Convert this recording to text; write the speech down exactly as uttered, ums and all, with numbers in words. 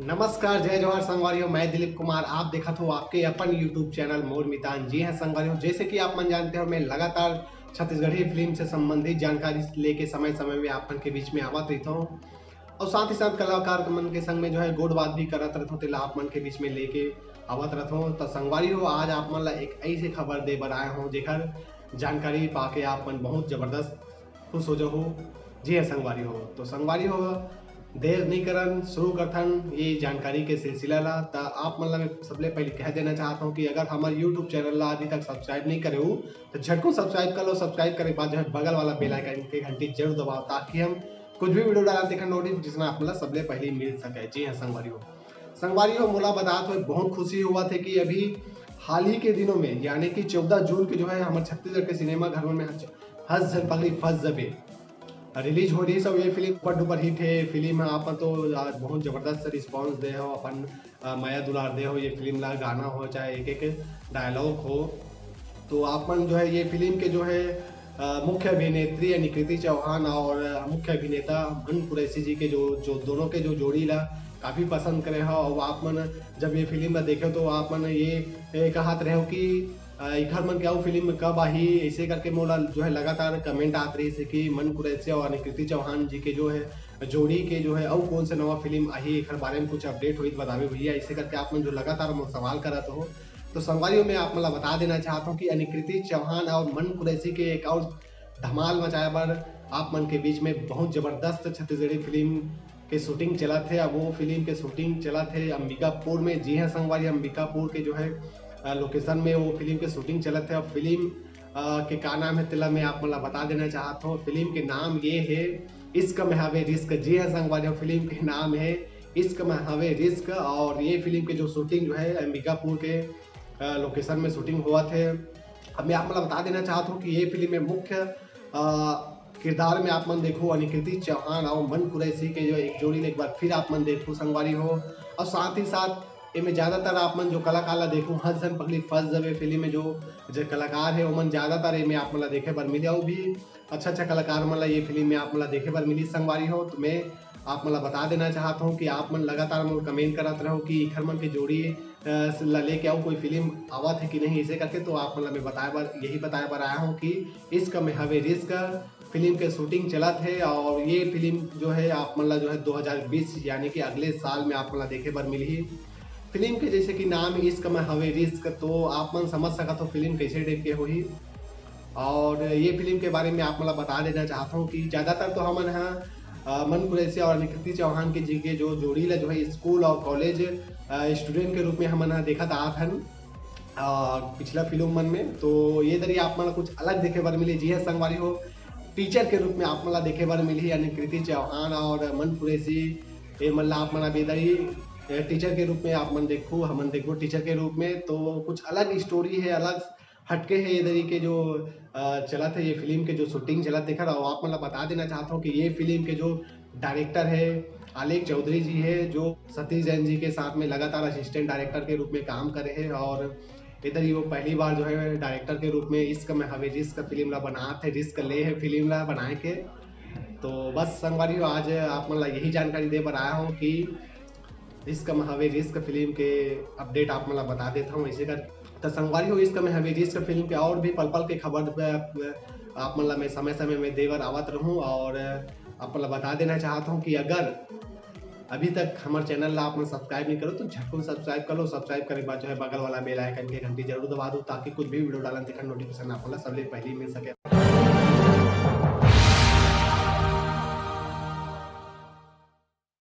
नमस्कार, जय जोहार संगवारी हो, मैं दिलीप कुमार, आप देखत हो आपके अपन YouTube चैनल मोर मितान। जी हाँ संगवारी हो, जैसे कि आप मन जानते हो, मैं लगातार छत्तीसगढ़ी फिल्म से संबंधित जानकारी लेके समय समय में आप मन के बीच में आवत रहता हूँ और साथ ही साथ कलाकार मन के संग में जो है गोठ बात भी करत रहता हूँ, तेला आप मन के बीच में लेके आवत रहता हूँ। तो संगवारी हो, आज आप मन ला एक ऐसे खबर दे बर आए हूँ जेकर जानकारी पाके आप मन बहुत जबरदस्त खुश हो जाहू। जी हाँ संगवारी हो, तो संगवारी हो, देर नहीं करन, शुरू करथन ये जानकारी के सिलसिला ला। त आप मन ला मैं सबले पहले कह देना चाहता हूँ कि अगर हमारे YouTube चैनल ला अभी तक सब्सक्राइब नहीं करे हो, तो झटकुन सब्सक्राइब कर लो। सब्सक्राइब करे के बाद जो है बगल वाला बेल आइकन के घंटी जरूर दबाओ, ताकि हम कुछ भी वीडियो डालते हैं नोटिफिकेशन आप मन ला सबले पहले मिल सके। जी हाँ संगवारी हो, संगवारी हो, मोला बतात हुए बहुत खुशी हुआ थे कि अभी हाल ही के दिनों में, यानी कि चौदह जून के जो है हमारे छत्तीसगढ़ के सिनेमा घर में हर झन पगली फंस जबे रिलीज हो रही सब। ये फिल्म सुपर डुपर हिट है, फिल्म है, आप तो आज बहुत जबरदस्त रिस्पांस दे हो, अपन अ, मया दुलार दे हो ये फिल्म ला, गाना हो चाहे एक एक डायलॉग हो। तो आप मन जो है ये फिल्म के जो है अ, मुख्य अभिनेत्री यानी कृति चौहान और मुख्य अभिनेता मन कुरैशी जी के जो जो दोनों के जो जोड़ी ला काफ़ी पसंद करे हो। और आप मन जब ये फिल्म ला देखे तो आप मन ये, ये कहत रहे हो कि अ, एखर मन के अउ फिल्म कब आही, ऐसे करके मोला जो है लगातार कमेंट आत रही है कि मन कुरैशी और कृति चौहान जी के जो है जोड़ी के जो है अउ कौन से नवा फिल्म आही, एखर बारे में कुछ अपडेट होई तो बतावे भैया, ऐसे करके आप मन जो लगातार मोर सवाल करत हो। तो संगवारी हो, मैं आप मन ला बता देना चाहता हूँ कि अनिकृति चौहान और मन कुरैशी के एक और धमाल मचाए बर आप मन के बीच में बहुत जबरदस्त छत्तीसगढ़ी फिल्म के शूटिंग चलत है। अब वो फिल्म के शूटिंग चलत है अंबिकापुर में। जी हाँ संगवारी, अंबिकापुर के जो है अ, लोकेशन में वो फिल्म के शूटिंग चलत है। अब फिल्म अ, के का नाम है तेला मैं आप मन ला बता देना चाहत हूँ। फिल्म के नाम ये है इश्क में हवे रिस्क। जी हाँ संगवारी हो, फिल्म के नाम है इश्क में हवे रिस्क। और ये फिल्म के जो शूटिंग जो है अंबिकापुर के अ, लोकेशन में शूटिंग हुआ थे। अब मैं आप मन ला बता देना चाहत हूँ कि ये फिल्म में मुख्य अ, किरदार में आप मन देखो अनिकृति चौहान और मन कुरैशी के जो एक जोड़ी ला एक बार फिर आप मन देखो संगवारी हो। और साथ ही साथ एमे ज्यादातर आप मन जो कलाकार ला देखो, हर झन पगली फंस जबे फिल्म में जो जो कलाकार है ओमन ज्यादातर एमे आप मन ला देखे बर मिले। और भी अच्छा अच्छा कलाकार मन ला ये फिल्म में आप मन ला देखे बर मिली संगवारी हो। तो मैं आप मन ला बता देना चाहत हूँ कि आप मन लगातार मोर कमेंट करत रहो कि इखर मन के जोड़ी अ, ला लेके आओ कोई फिल्म आवत है कि नहीं, ऐसे करके। तो आप मन ला मैं बताए बर, यही बताए बर आया हूँ कि इश्क में हवे रिस्क फिल्म के शूटिंग चलत है और ये फिल्म जो है आप मन ला जो है दो हज़ार बीस यानी कि अगले साल में आप मन ला देखे बर मिलही। फिल्म के जैसे कि नाम इश्क में हवे रिस्क, तो आप मन समझ सकत हो फिल्म कैसे टाइप के होही। और ये फिल्म के बारे में आप मन ला बता देना चाहता हूँ कि ज़्यादातर तो हमन ह अ, मन कुरैशी और अनिकृति चौहान के जी के जो जोड़ी ला जो है स्कूल और कॉलेज स्टूडेंट के रूप में हमन ह देखत आत हन अ, पिछला फिल्म मन में। तो ये दरी आप मन ला कुछ अलग देखे बर मिले। जी हाँ संगवारी हो, टीचर के रूप में आप मन ला देखे बर मिलही अनिकृति चौहान और मन कुरैशी। ये मन ला आप मन अब ये दरी अ, टीचर के रूप में आप मन देखो, हमन देखो टीचर के रूप में। तो कुछ अलग स्टोरी है, अलग हटके है ये दरी के जो अ, चलत है ये फिल्म के जो शूटिंग चलत है। और आप मन ला बता देना चाहता हूँ कि ये फिल्म के जो डायरेक्टर है आलेख चौधरी जी है, जो सतीश जैन जी के साथ में लगातार असिस्टेंट डायरेक्टर के रूप में काम करे है और इधर ही वो पहली बार जो है डायरेक्टर के रूप में इश्क में हवे रिस्क फिल्म ला बनात है, रिस्क ले है फिल्म ला बनाए के। तो बस संगवारी हो, आज आप मन ला यही जानकारी दे बर आया हूँ कि इश्क में हवे रिस्क फिल्म के अपडेट आप मन ला बता देता हूँ। ऐसे कर तो संगवारी हो, इश्क में हवे रिस्क फिल्म के और भी पल पल के खबर अ, आप मन ला मैं समय समय में दे बर आवत रहूँ। और आप मन ला बता देना चाहता हूँ कि अगर अभी तक हमारे चैनल ला आप मन सब्सक्राइब नहीं करो तो झटकुन सब्सक्राइब कर लो। सब्सक्राइब करे के बाद जो है बगल वाला बेल आइकन के घंटी जरूर दबा दो, ताकि कुछ भी वीडियो डालन तेकर नोटिफिकेशन आप मन ला सबले पहले मिल सके।